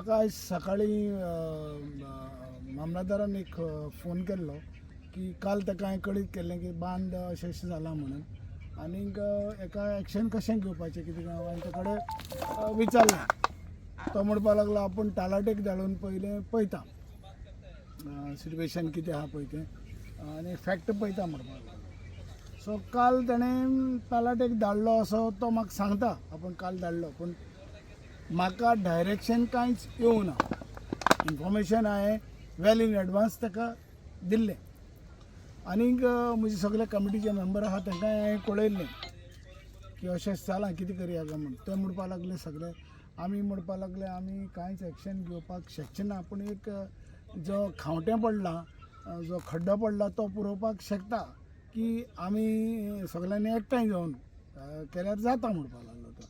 म्हाका आयज सकाळीं मामलादारान एक फोन केल्लो की काल ताका हांवें कळीत केल्लें की बांद अशें अशें जालां म्हणून आनीक हेका एक्शन कशें घेवपाचें कितें काय हांवें ताचे कडेन विचारलें. तो म्हणपाक लागलो आपूण तलाटेक धाडून पयलें पळयता सिट्युएशन कितें आहा पळय तें आनी फॅक्ट पळयता म्हणपाक लागलो. सो काल ताणें तलाटेक धाडलो असो तो म्हाका सांगता, आपूण काल धाडलो, पूण म्हाका डायरेक्शन कांयच येवना. इन्फॉर्मेशन हांवें वेल इन एडवान्स ताका दिल्लें आनीक म्हजे सगळे कमिटीचे मेंबर आहा तांकां हांवें कळयल्लें की अशें जालां, कितें करया काय म्हूण. ते म्हणपाक लागले सगळे आमी म्हणपाक लागले आमी कांयच एक्शन घेवपाक शकचे ना, पूण एक जो खांवटें पडला, जो खड्डो पडला तो पुरोवपाक शकता की आमी सगळ्यांनी एकठांय जावन केल्यार जाता म्हणपाक लागलो तो.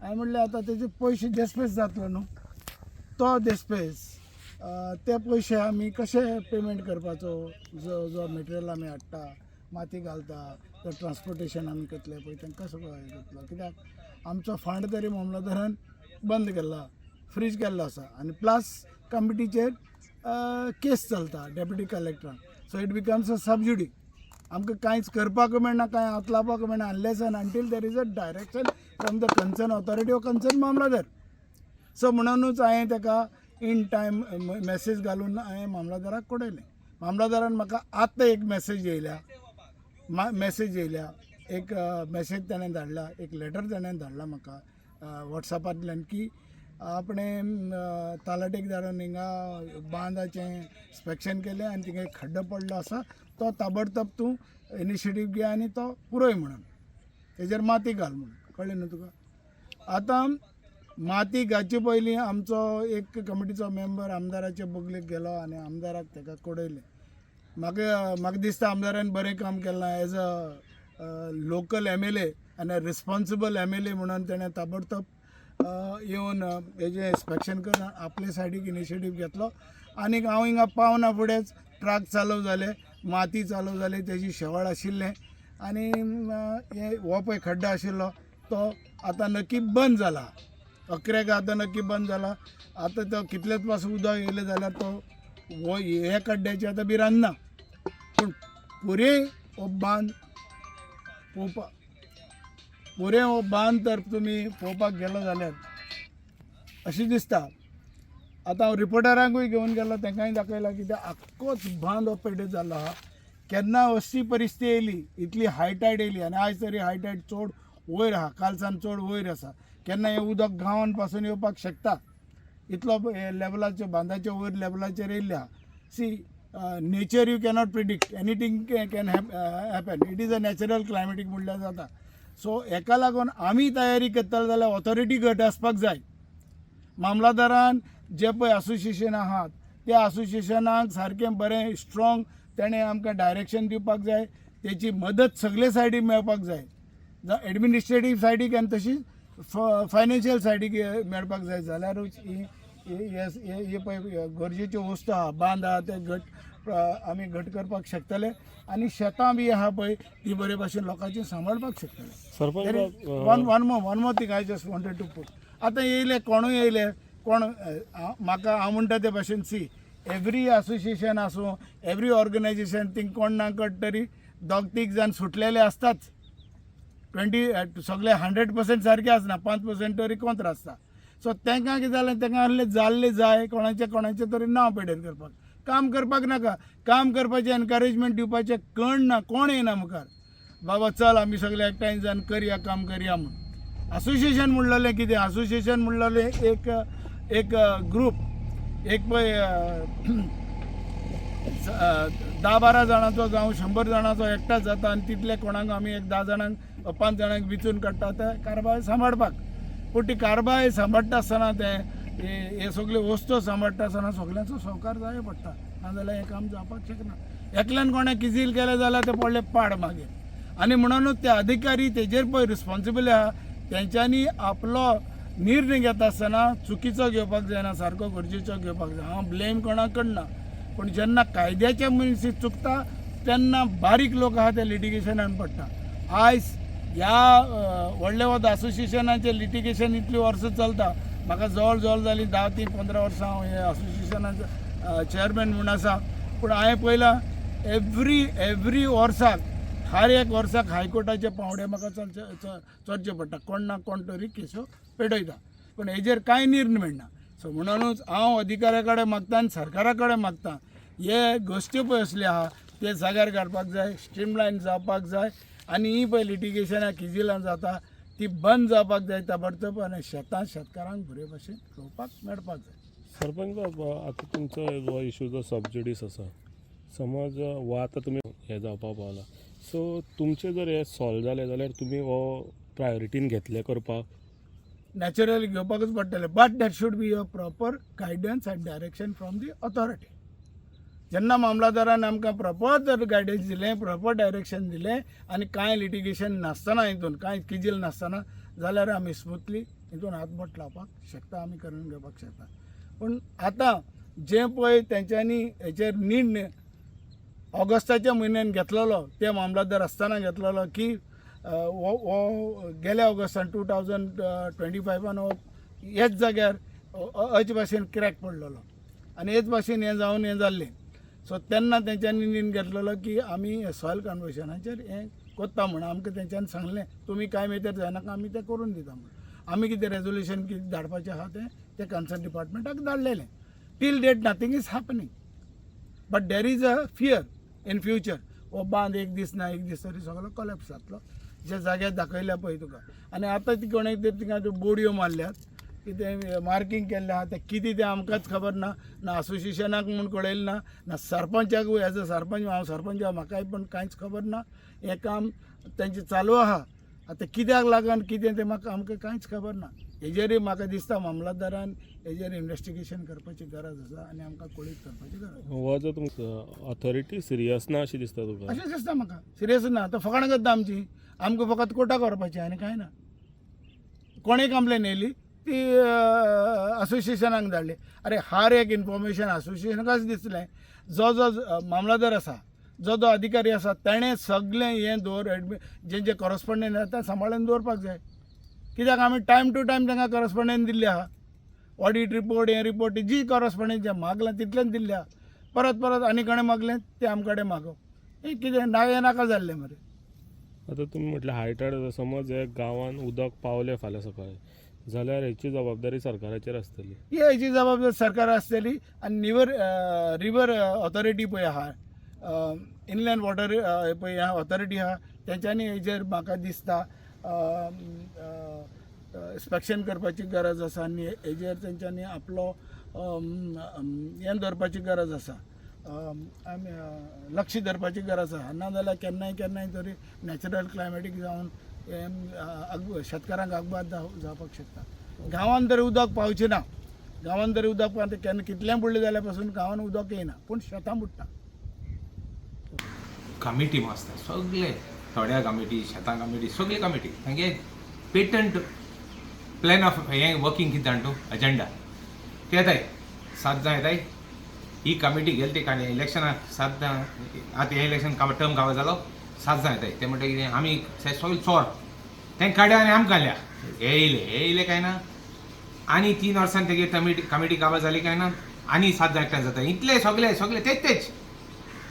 हांवें म्हणलें आतां तेजे पयशे देस्पेस जातलो न्हू, तो देस्पेस ते पयशे आमी कशे पेमेंट करपाचो, जो जो मटेरियल आमी हाडटा, माती घालता, तो ट्रान्सपोर्टेशन आमी करतले पळय तांकां सगळो हें करतलो, कित्याक आमचो फंड तरी मामलादारान बंद केल्ला, फ्रीज केल्लो आसा आनी प्लस कमिटीचेर केस चलता deputy कलेक्टरान. So it becomes a sub judice. आमकां कांयच करपाक मेळना, कांय हात लावपाक मेळना unless and until there is a direction from the concern authority or concern मामलादार. सो म्हणूनच हांवें ताका इन टायम मॅसेज घालून हांवें मामलादाराक कळयलें. मामलादारान म्हाका आत्तां एक मॅसेज येयल्या, मॅसेज येयल्या, एक मॅसेज ताणें धाडला, एक लेटर ताणें धाडला म्हाका वॉट्सॅपांतल्यान की आपणें तलाटेक धाडून हिंगा बांदाचें इन्स्पेक्शन केलें आनी थिंगा एक खड्डो पडलो आसा, तो ताबडतोब तूं इनिशिएटीव घे आनी तो पुरय म्हणून, तेजेर माती घाल म्हणून. कळ्ळें न्हू तुका? आतां माती घालचे पयलीं आमचो एक कमिटीचो मेंबर आमदाराचे बगलेक गेलो आनी आमदाराक ताका कळयलें. म्हाका दिसता आमदारान बरें काम केलां as a local MLA आनी रिस्पोन्सिबल एमएलए म्हणून तेणें ताबडतोब येवन हेजें इन्स्पेक्शन करून आपले सायडीक इनिशिएटीव घेतलो. आनीक हांव हिंगा पावना फुडेंच ट्रक चालू जाले, माती चालू जाली, तेजी शेवाळ आशिल्लें आनी हे हो पळय खड्डो आशिल्लो तो आतां नक्की बंद जाला. अकऱ्याक आतां नक्की बंद जाला. आतां तो कितलेच पासून उदक येयलें जाल्यार तो हो हे खड्ड्याची आतां भिरांत ना, पूण पुरे हो बांद पळोवपाक, पुरे हो बांद तर तुमी पळोवपाक गेलो जाल्यार अशें दिसता. आतां हांव रिपोर्टरांकूय घेवन गेलो, तांकांय दाखयलां की ते आख्खोच बांद हो पेड्डेर जाल्लो आहा. केन्ना अशी परिस्थिती येयली, इतली हाय टायड येयली आनी आयज तरी हाय टायड चड वयर आहा, कालसान चड वयर आसा, केन्ना हें उदक गांवान पासून येवपाक शकता, इतलो लेवलाचेर बांदाच्या वयर लेवलाचेर येयल्लें आहा. C, nature you cannot predict, anything can happen. It is a natural climatic म्हणल्यार जाता. सो हेका लागून आमी तयारी करतले जाल्यार ऑथॉरिटी घट आसपाक जाय. मामलादारान जे पळय असोसिएशन आहात त्या असोसिएशनाक सारकें बरें स्ट्रॉंग तेणें आमकां डायरेक्शन दिवपाक जाय, तेची मदत सगळे सायडीक मेळपाक जाय, जावं एडमिनिस्ट्रेटीव सायडीक आनी तशीच फायनान्शियल सायडीक मेळपाक जाय, जाल्यारूच ही हे पळय गरजेच्यो वस्तू आहा, बांद आहा, ते घट आमी घट करपाक शकतले आनी शेतां बी आहा पळय ती बरे भाशेन लोकांची सांबाळपाक शकतले. Sarpanch. One more thing I just wanted to put. आतां येयले कोणूय येयले कोण म्हाका हांव म्हणटा ते भाशेन, सी, एवरी असोसिएशन आसूं, एवरी ऑर्गनायजेशन, थिंग कोण ना कोण तरी दोग तीग जाण सुटलेले आसताच. 20 सगळे 100% सारके आसना, 5% तरी कोंत्र आसता. सो तांकां कितें जालें, तांकां आहले जाल्ले जाय कोणाचें कोणाचें तरी नांव पेडेर करपाक, काम करपाक नाका. काम करपाचें एनकरेजमेंट दिवपाचें कण ना, कोण येयना मुखार, बाबा चल आमी सगळे एकठांय जावन करया, काम करया म्हूण. असोसिएशन म्हणलेलें कितें? असोसिएशन म्हणलेलें एक एक ग्रूप, एक पळय 10-12 जाणांचो जावं 100 जाणांचो एकठांय जाता आनी तितले कोणाक आमी एक 10 जाणांक, 5 जाणांक विचून काडटा ते कारभार सांबाळपाक. पूण ती कारभार सांबाळटा आसतना ते हे सगल्यो वस्तू सांबाळटा आसतना सगल्यांचो सहकार जाय पडटा, नाजाल्यार हें काम जावपाक शकना. एकल्यान कोणें किजील केलें जाल्यार ते पडले पाड मागीर. आनी म्हणूनच ते अधिकारी तेजेर पळय रिस्पॉन्सिबल आहा, तेंच्यांनी आपलो निर्णय घेता आसतना चुकीचो घेवपाक जायना, सारको गरजेचो घेवपाक जाय. हांव ब्लेम कोणाक करना, पूण जेन्ना कायद्याचे मनीस चुकता तेन्ना बारीक लोक आहा ते लिटिगेशनान पडटा. आयज ह्या व्हडले वत असोसिएशनाचें लिटिगेशन इतलीं वर्सां चलता. म्हाका जवळ जवळ जालीं 10 ती 15 वर्सां हांव हे असोसिएशनाचो चेअरमॅन म्हूण आसा. पूण हांवें पळयलां एवरी वर्साक, हर एक वर्साक हायकोर्टाचे पांवडे म्हाका चलचे चलचे पडटा. कोण ना कोण तरी केसो पेटयता, पूण हेजेर कांय निर्णय मेळना. सो म्हणूनच हांव अधिकाऱ्या कडेन मागता आनी सरकारा कडेन मागता, हे गोश्टी पळय असल्यो आहा ते जाग्यार काडपाक जाय, स्ट्रीमलायन जावपाक जाय आनी ही पळय लिटिगेशनां किजिलां जाता ती बंद जावपाक जाय ताबडतोब आनी शेतां शेतकारांक बरे भशेन रोवपाक मेळपाक जाय. सरपंच बाब, आतां तुमचो हो इशू जो सबज्युडीस आसा, समज हो आतां तुमी हें जावपाक पावला, सो तुमचें जर हें सॉल्व जालें जाल्यार तुमी हो प्रायोरिटीन घेतले करपाक? नॅचरली घेवपाकूच पडटलें, but that should be a proper guidance and direction from the authority. जेन्ना मामलादारान आमकां प्रॉपर जर गायडन्स दिलें, प्रॉपर डायरेक्शन दिलें आनी कांय लिटिगेशन नासतना, हितून कांय किजील नासतना जाल्यार आमी स्मुथली हितून हातबोट लावपाक शकता, आमी करून घेवपाक शकता. पूण आतां जें पळय तेंच्यांनी हेचेर निर्णय ऑगस्टाच्या म्हयन्यान घेतलेलो, ते मामलादार आसतना घेतलेलो की हो गेल्या ऑगस्टान 2025 हो हेच जाग्यार अच भाशेन क्रॅक पडलेलो आनी हेच भाशेन हें जावन हें जाल्लें. सो तेन्ना तेंच्यांनी निर्णय घेतलेलो की आमी सॉयल कन्वर्शनाचेर हें कोत्ता म्हूण. आमकां तेंच्यांनी सांगलें, तुमी कांय मेतेर जायनाका, आमी तें करून दिता म्हूण. आमी कितें रेजोल्युशन कितें धाडपाचें आहा तें तें concern डिपार्टमेंटाक धाडलेलें. Till date nothing is happening, but there is a fear in future हो बांद एक दीस ना एक दीस तरी सगळो कॉलेप्स जातलो, जे जाग्यार दाखयल्या पळय तुका. आनी आतां ती कोणें तरी थिंगा त्यो बोडयो मारल्यात, कितें मार्कींग केल्लें आहा तें कितें तें आमकांच खबर ना, ना असोसिएशनाक म्हूण कळयलें ना, ना सरपंचाकूय. एज अ सरपंच, हांव सरपंच आहा, म्हाकाय पण कांयच खबर ना. हें काम तेंचें चालू आहा, आतां कित्याक लागून कितें तें म्हाका आमकां कांयच खबर ना. हेजेरूय म्हाका दिसता मामलादारान हेजेर इन्वेस्टिगेशन करपाची गरज आसा आनी आमकां कळीत करपाची गरज आसा. हो जो तुमचो ऑथॉरिटी सिरियस ना अशी दिसता तुका? अशें दिसता म्हाका, सिरियस ना. आतां फकाणां करता आमची, आमकां फकत कोर्टाक व्हरपाचें आनी कांय ना. कोणें कंप्लेन येयली ती असोसिएशनाक धाडली. अरे, हर एक इन्फॉर्मेशन असोसिएशनाकच दिसलें. जो जो मामलादार आसा, जो जो अधिकारी आसा, तेणें सगळें हें दवर एडमि जे जे कॉरस्पोंडंट आसा तें सांबाळून दवरपाक जाय. कित्याक आमी टायम टू टायम तांकां कॉरस्पोंडंट दिल्ली आहा. ऑडीट रिपोर्ट, हें रिपोर्ट, जी कॉरस्पोंडंट जें मागलां तितलेंच दिल्लें आहा. परत परत आनी कोणें मागलें तें आम कडेन मागप हें कितें ना, हें नाका जाल्लें मरे. आतां तुमी म्हटलें हायटाड आसा, समज हे गांवान उदक पावलें फाल्यां सकाळीं जाल्यार हेची जबाबदारी सरकाराचेर आसतली? ही हेची जबाबदारी सरकार आसतली आनी निवर रिवर ऑथॉरिटी पळय आहा, इनलँड वॉटर पळय ऑथॉरिटी आहा, तेंच्यांनी हेजेर म्हाका दिसता इन्स्पेक्शन करपाची गरज आसा आनी हेजेर तेंच्यांनी आपलो हें दवरपाची गरज आसा, आमी लक्ष धरपाची गरज आसा. नाजाल्यार केन्नाय केन्नाय तरी नॅचरल क्लायमेटीक जावन हें शेतकारांक अपघात जावपाक शकता. गांवांत तरी उदक पावचें ना. गांवांत तरी उदक पावता केन्ना, कितलें बुडलें जाल्यार पासून गांवांत उदक येयना, पूण शेतां बुडटा. कमिटी आसता सगळे, थोड्या कमिटी, शेतां कमिटी, सगळे कमिटी. तांगे पेटंट प्लॅन ऑफ हें वर्किंग कितें जाण तूं, अजेंडा. ते येताय, सात जाण येताय. ही कमिटी गेली ती काणी इलेक्शनाक सात जाण. आतां हें इलेक्शन टर्म काबार जालो, सात जाण येताय. ते म्हणटा कितें, आमी सगळे चोर. तें काड्या आनी आमकां घाल्या. हे येयले, हे येयले काय ना, आनी 3 वर्सां तेगे कमिटी काबार जाली काय ना, आनी सात जाण एकठांय जाता. इतले सगळे सगळे तेच तेच.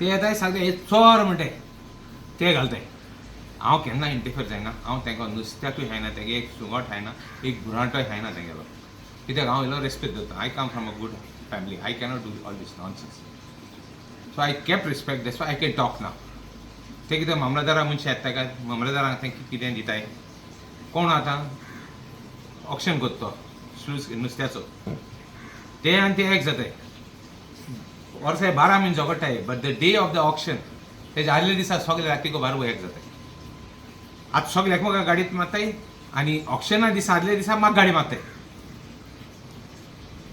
ते येताय सगळे, हे चोर म्हणटाय, ते घालताय. हांव केन्ना इंटरफियर जायना. हांव तांकां नुस्त्याकूय खायना, तेगे एक सुंगट खायना, एक बुरांटोय खायना तेगेलो. कित्याक हांव इल्लो रेस्पेद दवरता. I come from a good family. I cannot do all these nonsense. So I kept respect. That's I can talk ना. ते कितें मामलेदारा मनशां येता काय, मामलेदारांक ते कितें दिताय. कोण आतां ऑक्शन करतो नुस्त्याचो, ते आनी ते एक जाताय. वर्सा 12 म्हयने झगडटाय, but the day of the auction, तेज्या आदल्या दिसा सगळे रातीको बारबो एक जाताय. आतां सगळे एकमेकां गाडयेत मारताय आनी ऑक्शना दिसा आदल्या दिसा म्हाका गाडी मारताय.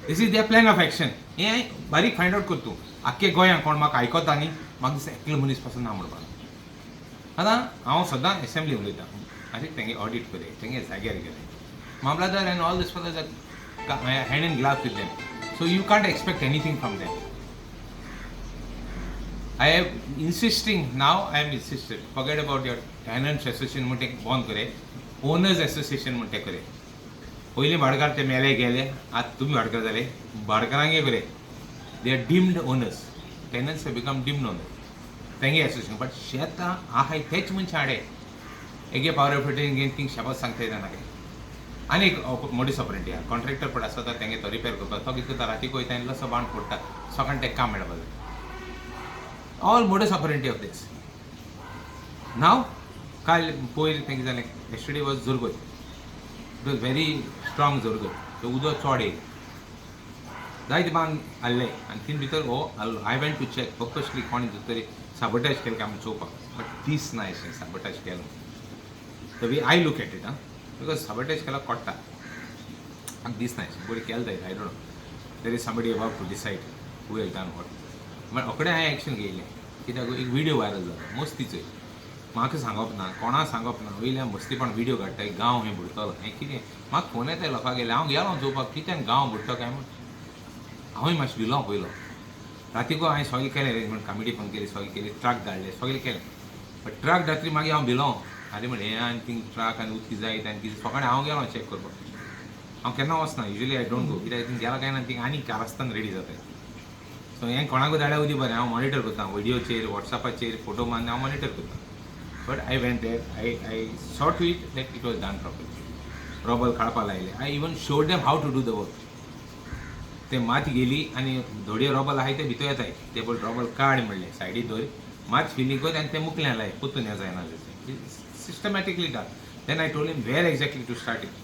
This is the plan of action. हें बारीक फायंड आवट कर तूं आख्खे गोंयांत. कोण म्हाका आयकता न्ही, म्हाका दिसता एकलो मनीस पासून ना म्हणपाक. आतां हांव सदां एसेंब्ली उलयतां, आनी तेंगे ऑडीट करया, तेंगे जाग्यार गेले. मामलादार and all this fellows hand in glove with them, so you can't expect anything from them. I am insisting now, I am insisted. Forget about your tenants association म्हणटे बंद करे, owners association म्हणटे करे. पयलीं भाटकार ते मेले गेले, आतां तुमी भाटकार जाले. भाटकारांगे बरें, they are deemed owners, tenants have become deemed owners तेंगे एसोसिएशन. बट शेतां आहाय तेच मनशां हाडे एगे पावर ऑफ अटर्नी घेवन थिंग शेपात सांगता येता नाका. आनी एक मोडीस ऑपरेंटी आहा, कॉन्ट्रॅक्टर पड आसता तेंगे तो रिपेर करपाक, तो कितें करता, रातीक वयता आनी इल्लोसो बांद फोडटा, सकाळीं तेका काम मेळपा जाय. All modus operandi of this. Now काल पयर तेंगे जालें, yesterday was जोरगत, it was very strong जोरगत, सो उदक चड येयलें, जायते बांद हाडले आनी तीन भितर हो हाडलो. I went to check purposely कोणी तरी साबोटाज केलें काय म्हूण चोवपाक, बट दीस ना अशें साबोटाज केलें. The way I look at it, ah, because sabotage केला कोट्टा म्हाका दिसना अशें बरें केलें जायत. I don't know, there is somebody about to decide who has done what. मागीर रोखडें हांवें एक्शन घेयलें, कित्याक एक विडियो व्हायरल जालो मस्तीचो. म्हाका सांगप ना, कोणा सांगप ना, वयल्यान मस्तीपण विडियो काडटा, गांव हें बुडटलो हें कितें. म्हाका फोन येता लोकां गेले, हांव गेलो चोवपाक कित्याक गांव बुडटलो काय म्हूण. हांवूय मातशें भिलो पयलो. रातीको हांवें सगळें केलें अरेंजमेंट, कमिटी फोन केली, सगळें केली, ट्रक धाडले, सगळें केलें. बट ट्रक धाडतरी मागीर हांव भिलो, आरे म्हणलें हें आनी थिंग ट्रक आनी उदकी जायत आनी कितें. सकाळीं हांव गेलो चॅक करपाक. हांव केन्ना वचना, usually I don't go, कित्याक थिंग गेलो काय ना थिंग आनी कारस्तान रेडी जाता. सो हें कोणाकूय धाडल्यार उदी बरें, हांव मॉनिटर करता विडियोचेर, वॉट्सॅपाचेर फोटो मारून हांव मॉनिटर करता. But I went there, I saw to it that it was done properly. Rubble काडपा लायले, I even showed them how to do the work. ते मात गेली आनी धोडये रोबल आहाय ते भितर येताय, ते पळय रोबल काड म्हणलें, सायडी दवर, मात फिलींग कर आनी तें मुकलें लाय, परतून हें जायना. Systematically done. Then I told him where exactly to start it.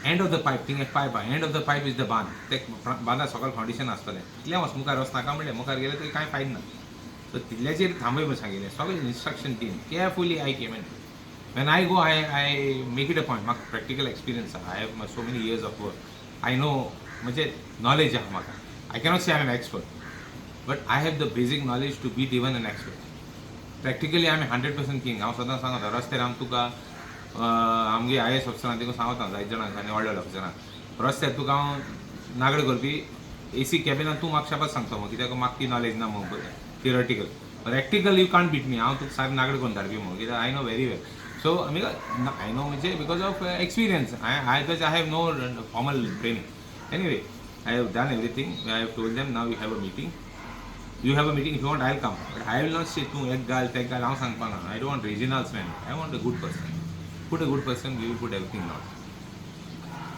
End of the pipe, thing एक पायप आहा, end of the pipe is the बांद. ते बांदा सकयल फावंडेशन आसतलें, तितलें वच, मुखार वचनाका म्हणलें, मुखार गेलें तरी कांय फायद ना. सो तितल्याचेर थांबय म्हूण सांगिल्लें, सगळें इन्स्ट्रक्शन दिवन carefully I came. And when I go, I make it a point. म्हाका प्रॅक्टिकल एक्सपिरियन्स आहा, I have so many years of work, I know, म्हणजे नॉलेज आहा म्हाका. I cannot say I am expert, but I have the basic knowledge to beat even N expert. Practically आमी 100% king. हांव सदां सांगता रस्त्यार आम तुका, आमगे आयएएस ऑफिसरां तिका सांगता, जायते जाणांक आनी व्हडल्या व्हडल्या ऑफिसरांक, रस्त्यार तुका हांव नागडे करपी एसी कॅबिनान तूं म्हाका शाबास सांगता मग, कित्याक म्हाका ती नॉलेज ना मग theoretical. Practical you can't beat me. हांव तुका सारकें नागडे करून धाडपी मग, कित्याक I know very well. So आमी I know म्हणजे because of experience. I I have no formal training. Anyway, I have done everything. I have told them, now you have a meeting, you have a meeting. If you want, I will come, but I will not say तूं एक घाल तेक घाल, हांव सांगपाना. I don't want regionals man, I want a good person. Put a good person, we will put everything. Not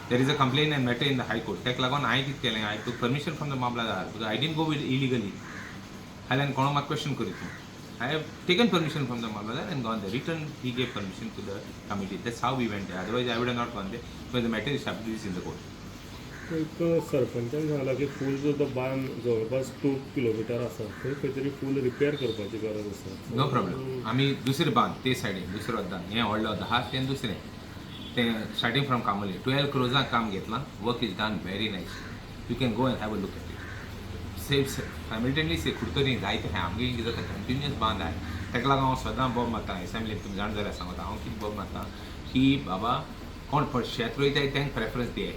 there is a complaint and matter in the high court. ताका लागून हांवें कितें केलें, I took permission from the मामलादार because I didn't go with illegally. हाल्यान कोणो म्हाका question करीत न्हू. I have taken permission from the mamlatdar and gone there. Written, he gave permission to the committee. That's how we went there. Otherwise, I would have not gone there because the matter is sub judice in the court. एक सरपंचान सांगला की फूल जो तो बांद जवळपास 2 kilometre आसा, थंय खंय तरी फूल रिपेर करपाची गरज आसा. No problem. आमी दुसरे बांद ते सायडीन दुसरो बांद हें व्हडलो आहा तें दुसरें तें स्टार्टींग फ्रॉम कामोली 12 क्रोजांक काम घेतलां. Work is done very nice. You can go and have a look at it. Save simultaneously Curtorim जायते आहा आमगे कितें जाता, कंटिन्युअस बांद आहाय. ताका लागून हांव सदां बोब मारता एसेंब्लीन, तुमी जाण जाल्यार सांगता हांव कितें बोब मारता की बाबा कोण पळय शेत रोयताय तांकां प्रेफरन्स दियाय,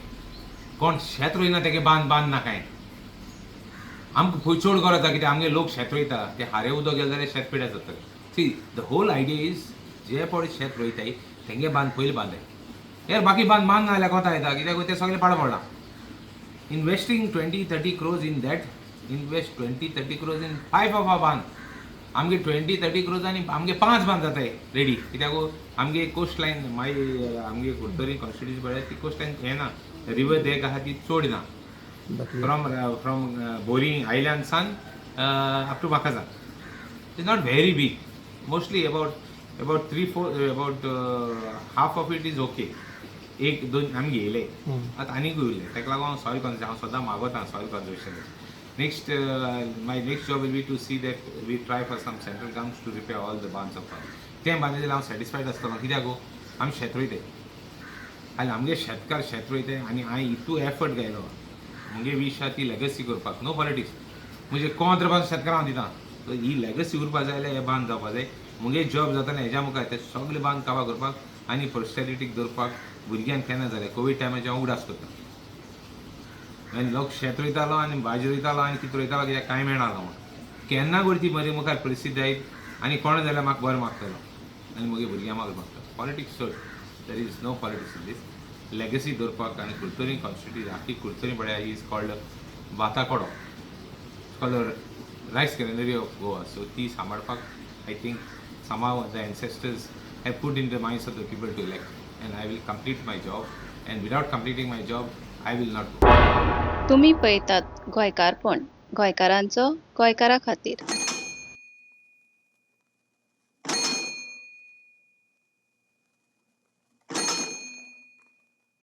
कोण शेत रोयना तेगे बांद बांद ना कांय. आमकां खंय चड गरज आसा, कित्याक आमगे लोक शेत रोयता, ते हारे उदक गेले जाल्यार शेत पिड्यार जातलें. See, the whole idea is जे पळय शेत रोयताय तेंगे बांद पयलीं बांदाय यार, बाकी बांद बांद ना जाल्यार कोता येता, कित्याक ते सगळे पाड पडलां. Investing 20-30 crores in that, invest 20-30 crores in five of a बांद. आमगे 20-30 क्रोज आनी आमगे पांच बांद जाताय रेडी, कित्याक आमगे कोस्ट लायन मागीर आमगे कुडतरी कॉन्स्टिट्युन्सी पळय ती कोस्ट लायन हें ना, रिवर देग आहा ती चड ना, फ्रॉम बोरी आयल्यान सान up to Macaza. It's not very big. Mostly about three four, about half of it is okay. एक दोन आमी घेयले, आतां आनीकूय उरले. ताका लागून हांव सॉयल कॉन्जर्वेशन हांव सदां मागोता soil conservation. Next, my next job will be to see that we try for some central grants to repair all the bunds of. तें बांदले जाल्यार हांव सॅटिस्फायड आसतलो, कित्याक गो आमी शेत रोयताय आनी आमगे शेतकार शेत रोयताय आनी हांवें इतू एफर्ट घायलो. मुगे वीश आहा ती लेगसी करपाक, नो पॉलिटिक्स, म्हणजे कोंत्र पासून शेतकारां हांव दिता. सो ही लेगसी उरपा जाय जाल्यार हे बांद जावपा जाय. मुगे जॉब जाताले हेज्या मुखार ते सगळे बांद काबार करपाक आनी पोस्टेरिटीक दवरपाक. भुरग्यांक केन्ना जालें कोवीड टायमाचेर हांव उगडास करता आनी लोक शेत रोयतालो आनी भाजी रोयतालो आनी कितें रोयतालो, कित्याक कांय मेळना म्हूण. केन्ना गो ती बरी मुखार परिस्थिती जायत आनी कोण जाल्यार म्हाका बरें मागतलो आनी म्हगे भुरग्यां म्हाका मागतलो. पॉलिटिक्स सोड, there is no politics in this. Legacy दवरपाक आनी कुडतरी कॉन्स्टिट्युन्सी आख्खी कुडतरी म्हळ्यार is called भाताकडो, called rice granary of Goa. So ती सांबाळपाक I think somehow the ancestors have put in the minds of the people to elect, and I will complete my job, and without completing my job I will not go. तुमी पळयतात गोंयकारपण, गोंयकारांचो गोंयकारा खातीर.